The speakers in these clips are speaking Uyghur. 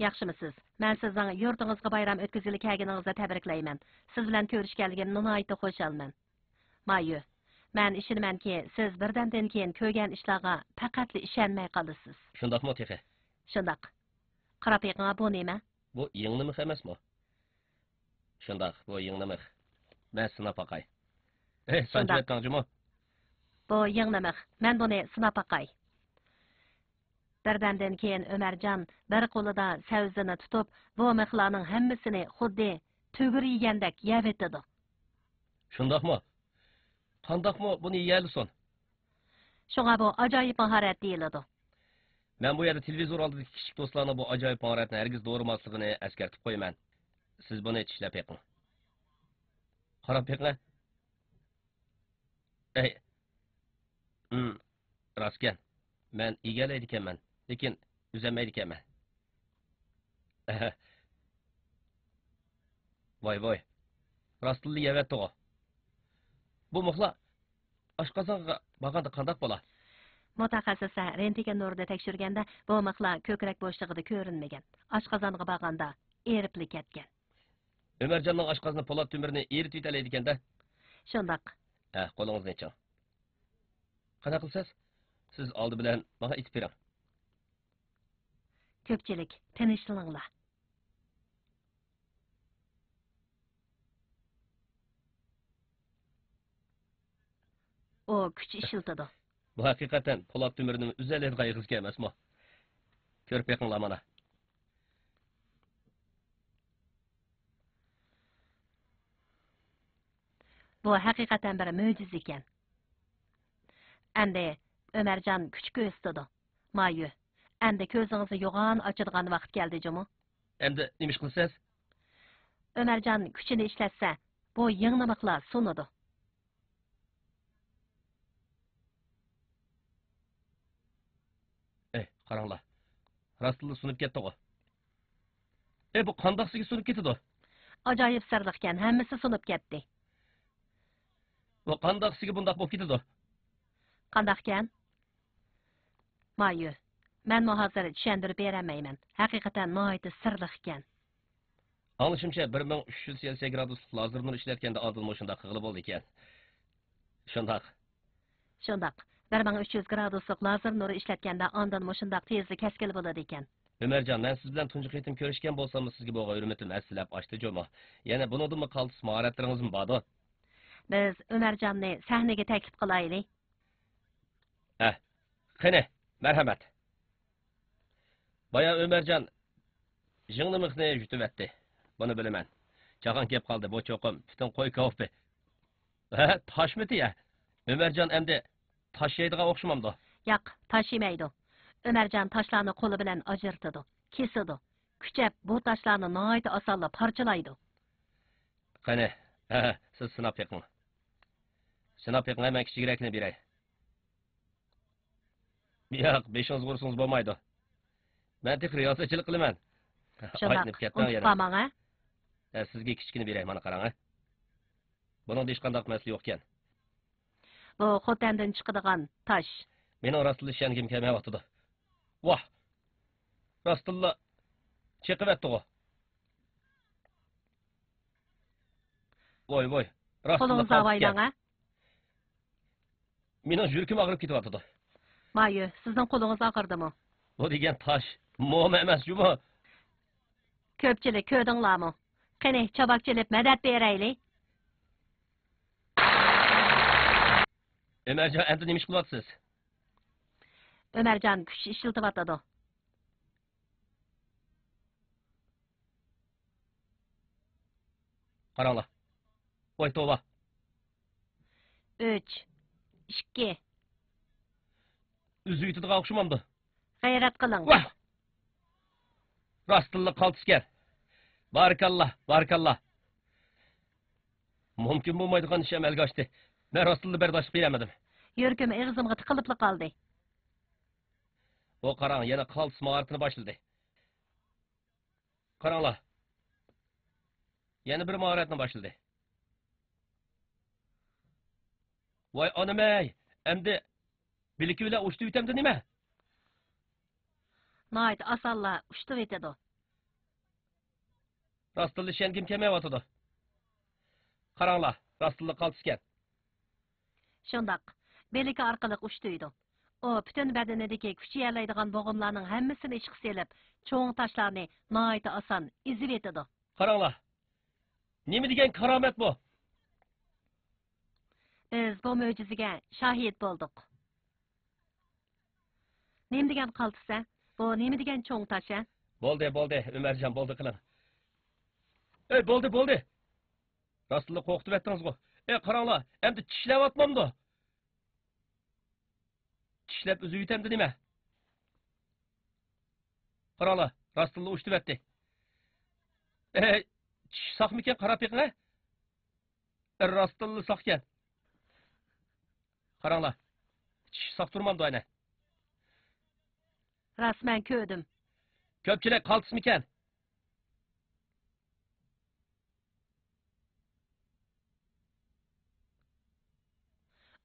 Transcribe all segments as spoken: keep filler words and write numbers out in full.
ياخشىمۇسىز؟ مەن سىزنىڭ يۇرتىڭىزغا بايرام ئۆتكۈزگىلى كەلگىنىڭىزنى تەبرىكلەيمەن. سىز بىلەن كۆرۈشكەنلىكىمدىن ناھايىتى خۇشالمەن. مايۇ، مەن ئىشىنىمەنكى، سىز بىردەمدىن كېيىن كۆرگەن ئىشلارغا پەقەتلا ئىشەنمەي قالىسىز. شۇنداقمۇ تېخى؟ شۇنداق. قاراپ بېقىڭا، بۇ نېمە؟ بۇ يىڭنە مىخ ئەمەسمۇ؟ شۇنداق، بۇ يىڭنە مىخ. مەن سىناپ باقاي. ئېھ، شۇنداق. سانچىۋەتتىڭ جۇمۇ؟ بۇ يىڭنە مىخ. مەن بۇنى سىناپ باقاي. بىردەمدىن كېيىن ئۆمەرجان بىر قولىدا سەۋزىنى تۇتۇپ، بۇ مىخلارنىڭ ھەممىسىنى خۇددى تۈگۈر يېگەندەك يەۋېتىدۇ. شۇنداقمۇ؟ قانداقمۇ بۇنى يېيەلىسۇن؟ شۇڭا بۇ ئاجايىپ ماھارەت دېيىلىدۇ. مەن بۇ يەردە تېلېۋىزور ئالدىدىكى كىچىك دوستلارنىڭ بۇ ئاجايىپ ماھارەتنى ھەرگىز دورىماسلىقىنى ئەسكەرتىپ قويىمەن. سىز بۇنى چىشلەپ بېقىڭ. قاراپ بېقىڭ. ئەي. ئىم، راستكەن. مەن ئىگىلەيدىكەنمەن، لېكىن ئۈزەلمەيدىكەنمەن. ۋاي، ۋاي. راستتىنلا يەۋەتتىغۇ. بۇ مىخلار ئاشقازانغا بارغاندا قانداق بولا؟ مۇتەخەسسىسلەر رېنتگېن نۇرىدا تەكشۈرگەندە، بۇ مىخلار كۆكرەك بوشلۇقىدا كۆرۈنمىگەن. ئاشقازانغا بارغاندا ئېرىپلا كەتكەن. ئۆمەرجاننىڭ ئاشقازىنى پولات تۆمۈرنى ئېرىتىۋېتەلەيدىكەن-دە. شۇنداق. ھە، قولىڭىزنى ئېچىڭ. قانداق قىلىسىز؟ سىز ئالدى بىلەن ماڭا ئېيتىپ بېرىڭ. كۆپچىلىك، تىنچلىنىڭلار. ئۇ كۈچ ئىشلىتىدۇ. بۇ ھەقىقەتەن پولات تۆمۈرنىڭ ئۈزەلەيدىغان ئېغىزى ئىكەن ئەمەسمۇ؟ كۆرۈپ بېقىڭلار مانا. بۇ ھەقىقەتەن بىر مۆجىزە ئىكەن. ئەمدى ئۆمەرجان كۈچ كۆرسىتىدۇ. مايۇ، ئەمدى كۆزىڭىزنى يوغان ئاچىدىغان ۋاقىت كەلدى جۇمۇ. ئەمدى نېمە ئىش قىلىسىز؟ ئۆمەرجان كۈچىنى ئىشلەتسە، بۇ يىڭنە مىخلار سۇنىدۇ. ئەي، قاراڭلار. راستتىنلا سۇنۇپ كەتتىغۇ. ئەي، بۇ قانداقسىگە سۇنۇپ كېتىدۇ؟ ئاجايىپ سىرلىقكەن، ھەممىسى سۇنۇپ كەتتى. بۇ قانداقسىگە بۇنداق بولۇپ كېتىدۇ؟ قانداقكەن؟ مايۇ، مەنمۇ ھازىر چۈشەندۈرۈپ بېرەلمەيمەن. ھەقىقەتەن ناھايىتى سىرلىق ئىكەن. ئاڭلىشىمچە، بىر مىڭ ئۈچ يۈز سېلسىيە گرادۇسلۇق لازېر نۇر ئىشلەتكەندە ئاندىن مۇشۇنداق قىلغىلى بولىدىكەن. شۇنداق. شۇنداق. بىر مىڭ ئۈچ يۈز گرادۇسلۇق لازېر نۇرى ئىشلەتكەندە ئاندىن مۇشۇنداق تېزلا كەسكىلى بولىدىكەن. ئۆمەرجان، مەن سىز بىلەن تۇنجى قېتىم كۆرۈشكەن بولساممۇ، سىزگە بولغان ھۆرمىتىم ھەسسىلەپ ئاشتى جۇمۇ. يەنە بۇنىڭدىنمۇ قالتىس ماھارەتلىرىڭىزمۇ باردۇ. بىز ئۆمەرجاننى سەھنىگە تەكلىپ قىلايلى. ھە، قېنى، مەرھەمەت. بايا ئۆمەرجان يىڭنە مىخنى يۇتۇۋەتتى. بۇنى بىلىمەن. جاھان كەپ قالدى، بۇ چوقۇم پۈتۈن قوي كاۋىپى. ھە، تاشمىتى يە؟ ئۆمەرجان ئەمدى تاش يەيدىغان ئوخشىمامدۇ؟ ياق، تاش يېمەيدۇ. ئۆمەرجان تاشلارنى قولى بىلەن ئاجرىتىدۇ، كېسىدۇ. كۈچەپ بۇ تاشلارنى ناھايىتى ئاسانلا پارچىلايدۇ. قېنى، ھە، سىز سىناپ بېقىڭ. سىناپ بېقىڭ، مەن كىچىكرەكنى بېرەي. ياق، بېشىڭىزغا ئۇرسىڭىز بولمايدۇ. مەن تېخى رىياسەتچىلىك قىلىمەن. شۇنداق، ئايلىنىپ كەتمەڭ ئۇنتۇپ يەنە. قالماڭ، ھە؟ ھە، سىزگە كىچىككىنە بېرەي، مانا قاراڭ، ھە. بۇنىڭدا ھېچقانداق مەسىلە يوقكەن. بۇ خوتەندىن چىقىدىغان تاش. مېنىڭ راستلا ئىشەنگۈم كەلمەيۋاتىدۇ. ۋاھ! راستلا چېقىۋەتتىغۇ. ۋاي، ۋاي. راستلا قولىڭىزنى ئاۋايلاڭ، ھە؟ مېنىڭ يۈرىكىم ئاغرىپ كېتىۋاتىدۇ. مايۇ، سىزنىڭ قولىڭىز ئاغرىدىمۇ؟ بۇ دېگەن تاش موما ئەمەس جۇمۇ. كۆپچىلىك كۆردۈڭلارمۇ؟ قېنى، چاۋاك چېلىپ مەدەت بېرەيلى. ئۆمەرجان، ئەمدى نېمە ئىش قىلىۋاتىسىز؟ ئۆمەرجان كۈچ ئىشلىتىۋاتىدۇ. قاراڭلار. ۋاي توۋا. ئۈچ، ئىككى. ئۈزۈۋېتىدىغان ئوخشىمامدۇ؟ غەيرەت قىلىڭ. ۋاھ! راستتىنلا قالتىسكەن. بارىكاللا، بارىكاللا. مۇمكىن بولمايدىغان ئىش ئەمەلگە ئاشتى. مەن راستتىنلا بەرداشلىق بېرەلمىدىم. يۈرىكىم ئېغىزىمغا تىقىلىپلا قالدى. بۇ قاراڭ، يەنە قالتىس ماھارىتىنى باشلىدى. قاراڭلار. يەنە بىر ماھارەتنى باشلىدى. ۋاي ئانىمەي، ئەمدى بىلىكى بىلەن ئۇشتۇۋېتەمدۇ نېمە؟ ناھايىتى ئاسانلا ئۇشتۇۋېتىدۇ. راستتىنلا ئىشەنگۈم كەلمەيۋاتىدۇ. قاراڭلار، راستتىنلا قالتىسكەن. شۇنداق. بىلىكى ئارقىلىق ئۇشتۇيدۇ. ئۇ پۈتۈن بەدىنىدىكى كۈچ يەرلەيدىغان بوغۇملارنىڭ ھەممىسىنى ئىشقا سېلىپ، چوڭ تاشلارنى ناھايىتى ئاسان ئېزىۋېتىدۇ. قاراڭلار، نېمە دېگەن كارامەت بۇ! بىز بۇ مۆجىزىگە شاھىت بولدۇق. نېمە دېگەن قالتىس ھە؟ بۇ نېمە دېگەن چوڭ تاش ھە؟ بولدى، بولدى، ئۆمەرجان، بولدى قىلىڭ. ئەي، بولدى، بولدى. راستلا قورقۇتۇۋەتتىڭىزغۇ. ئەي، قاراڭلار، ئەمدى چىشلەۋاتمامدۇ؟ چىشلەپ ئۈزۈۋېتەمدۇ نېمە؟ قاراڭلار، راستلا ئۇشتۇۋەتتى. ئەي، چىش ساقمىكەن، قاراپ بېقىڭە. راستتىنلا ساقكەن. قاراڭلار، چىش ساق تۇرمامدۇ ئەنە؟ راست، مەن كۆردۈم. كۆپچىلىك قالتىسمىكەن؟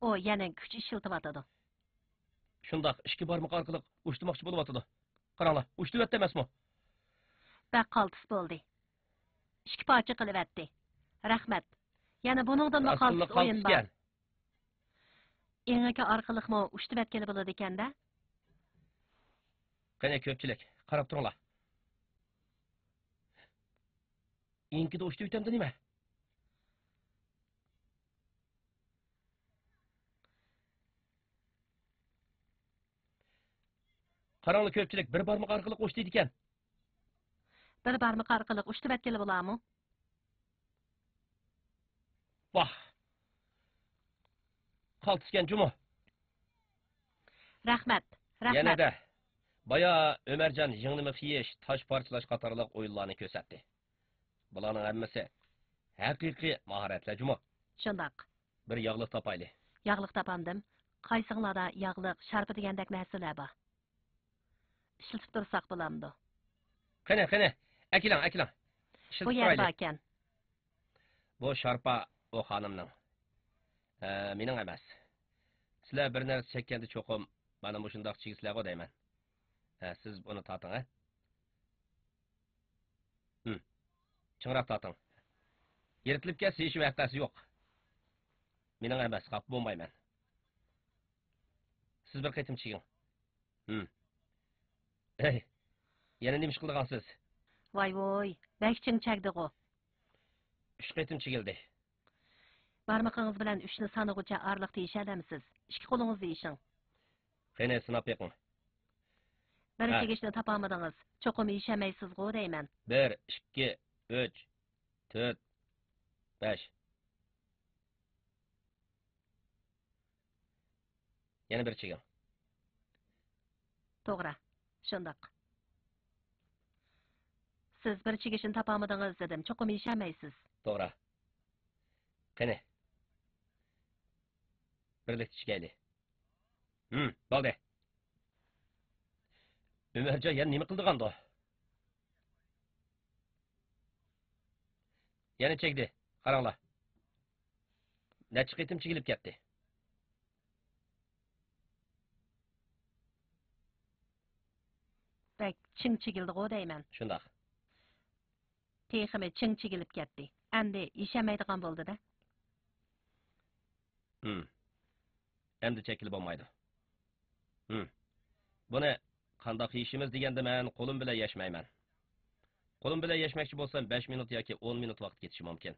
ئۇ يەنە كۈچ ئىشلىتىۋاتىدۇ. شۇنداق، ئىككى بارمىقى ئارقىلىق ئۇشتۇماقچى بولۇۋاتىدۇ. قاراڭلار، ئۇشتۇۋەتتى ئەمەسمۇ؟ بەك قالتىس بولدى. ئىككى پارچە قىلىۋەتتى. رەھمەت. يەنە بۇنىڭدىنمۇ قالتىس ئويۇن بار. ئېڭىكى ئارقىلىقمۇ ئۇشتۇۋەتكىلى بولىدىكەن-دە. قېنى، كۆپچىلىك، قاراپ تۇرۇڭلار. ئېڭىكىدە ئۇشتۇۋېتەمدۇ نېمە؟ قاراڭلار كۆپچىلىك، بىر بارمىقى ئارقىلىق ئۇشتۇيدىكەن. بىر بارمىقى ئارقىلىق ئۇشتۇۋەتكىلى بولامۇ؟ ۋاھ! قالتىسكەن جۇمۇ. رەھمەت، رەھمەت. يەنە-دە، بايا ئۆمەرجان يىڭنىمۇ خېيىش، تاش پارچىلاش قاتارلىق ئويۇنلارنى كۆرسەتتى. بۇلارنىڭ ھەممىسى ھەقىقىي ماھارەتلەر جۇمۇ. شۇنداق. بىر ياغلىق تاپايلى. ياغلىق تاپامدىم. قايسىڭلاردا ياغلىق، شارپا دېگەندەك نەرسىلەر بار؟ ئىشلىتىپ تۇرساق بولامدۇ؟ قېنى، قېنى، ئەكېلىڭ، ئەكېلىڭ. بۇ ئىشلىتىپ يەردە تۇرايلى. باركەن. بۇ شارپا ئۇ خانىمنىڭ. ھە، مېنىڭ ئەمەس. سىلەر بىر نەرسە چەككەندە چوقۇم مانا مۇشۇنداق چىگىسىلەرغۇ دەيمەن. ھە، سىز بۇنى تارتىڭ، ھە. ھىم. چىڭراق تارتىڭ. يىرتىلىپ كەتسە ھېچ ۋەقەسى يوق. مېنىڭ ئەمەس، خاپا بولمايمەن. سىز بىر قېتىم چىگىڭ. ھىم. ھەي، يەنە نېمە ئىش قىلىدىغانسىز؟ ۋاي ۋوي، بەك چىڭ چەگدىغۇ. ئۈچ قېتىم چىگىلدى. بارمىقىڭىز بىلەن ئۈچنى سانىغۇچە ئارىلىقتا يېشەلەمسىز؟ ئىككى قولىڭىزدا يېشىڭ. قېنى، سىناپ بېقىڭ. بىر ھە. چىگىشنى تاپالمىدىڭىز. چوقۇم يېشەلمەيسىزغۇ دەيمەن. بىر، ئىككى، ئۈچ، تۆت، بەش. يەنە بىر چىگىڭ. توغرا، شۇنداق. سىز بىر چىگىشنى تاپالمىدىڭىز دېدىم، چوقۇم يېشەلمەيسىز. توغرا. قېنى، بىرلىكتە چىگەيلى. ھىم، بولدى. ئۆمەرجان يەنە نېمە قىلىدىغاندۇ؟ يەنە چەگدى، قاراڭلار. نەچچە قېتىم چىگىلىپ كەتتى. بەك چىڭ چىگىلدىغۇ دەيمەن. شۇنداق. تېخىمۇ چىڭ چىگىلىپ كەتتى. ئەمدى يېشەلمەيدىغان بولدى-دە. ھىم. ئەمدى چەككىلى بولمايدۇ. ھىم. بۇنى قانداق يېشىمىز دېگەندە، مەن قولۇم بىلەن يەشمەيمەن. قولۇم بىلەن يەشمەكچى بولسام، بەش مىنۇت ياكى ئون مىنۇت ۋاقىت كېتىشى مۇمكىن.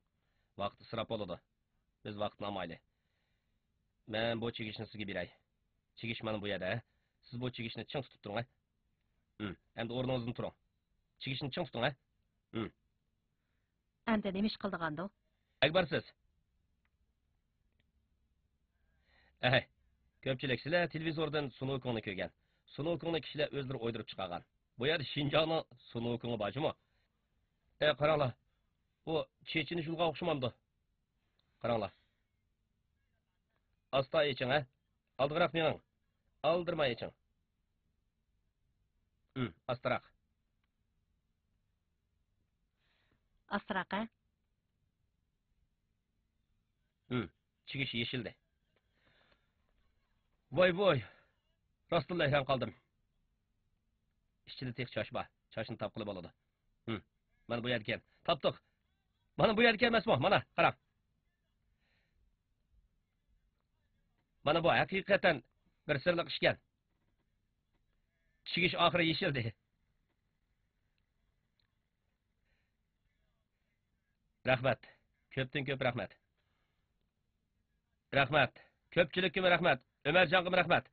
ۋاقىت ئىسراپ بولىدۇ. بىز ۋاقىتنى ئالمايلى. مەن بۇ چىگىشنى سىزگە بېرەي. چىگىش مانا بۇ يەردە، ھە؟ سىز بۇ چىگىشنى چىڭ تۇتۇپ تۇرۇڭ، ھە؟ ھىم. ئەمدى ئورنىڭىزدىن تۇرۇڭ. چىگىشنى چىڭ تۇتۇڭ، ھە؟ ھىم. ئەمدى نېمە ئىش قىلىدىغاندۇ؟ ئەگبەرسىز. ئەھەي، كۆپچىلىك، سىلەر تېلېۋىزوردىن سۇنۇكۇڭنى كۆرگەن. سۇنۇكۇڭنى كىشىلەر ئۆزلىرى ئويدۇرۇپ چىقارغان. بۇ يەردە شىنجاڭنىڭ سۇنۇكۇڭى بار جۇمۇ. ئەي، قاراڭلار، بۇ چېچىنى يۇلغان ئوخشىمامدۇ؟ قاراڭلار. ئاستا ئېچىڭ، ھە. ئالدىغىراق مېڭىڭ. ئالدىرىماي ئېچىڭ. ھىم، ئاستىراق. ئاستىراق، ھە. ھىم، چىگىش يېشىلدى. ۋاي ۋوي، راستتىنلا ھەيران قالدىم. ئىچىدە تېخى چاچ بار. چاچنى تاپقىلى بولىدۇ. ھىم. مانا بۇ يەردىكەن. تاپتۇق. مانا بۇ يەردىكەن ئەمەسمۇ؟ مانا، قاراڭ. مانا بۇ ھەقىقەتەن بىر سىرلىق ئىشكەن. چىگىش ئاخىرى يېشىلدى. رەھمەت. كۆپتىن كۆپ رەھمەت. رەھمەت. كۆپچىلىككىمۇ رەھمەت. ئۆمەرجانغىمۇ رەھمەت.